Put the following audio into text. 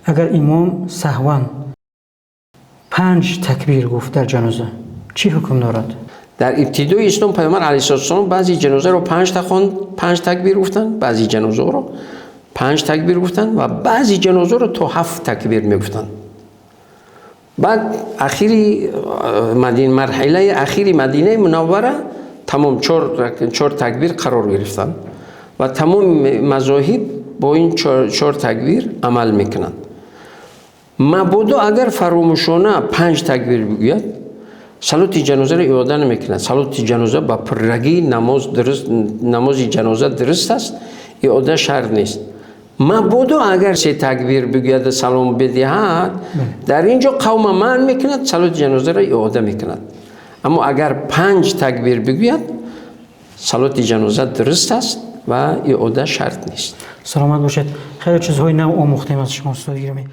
Агар имом саҳван панҷ такбир гуфт дар ҷаноза, чӣ ҳукм дорад? Дар ибтидои ислом Паёмбар алайҳиссалом баъзе ҷанозаро панҷ та хонд, панҷ такбир гуфтанд, баъзе ҷанозаро панҷ такбир гуфтанд ва баъзе ҷанозаро то ҳафт такбир мегуфтанд. Баъд ахири Мадина, марҳилаи ахири Мадинаи Мунаввара, тамом чор такбир қарор гирифтанд ва тамоми мазоҳиб бо ин чор такбир амал мекунанд. Мабодо агар фаромӯшона панҷ такбир бигӯяд, салоти ҷанозаро иода намекунад. Салоти ҷаноза ба пуррагӣ намоз дуруст, намози ҷаноза дуруст аст, иода шарт нест. Мабодо агар се такбир бигӯяд, салом бидиҳад, дар ин ҷо қавма манъ мекунад, салоти ҷанозаро иода мекунад. Аммо агар панҷ такбир бигӯяд, салоти ҷаноза дуруст аст ва иода шарт нест. Саломат бошед. Хеле чизҳои нав омӯхтем аз шумо, устоди гиромӣ.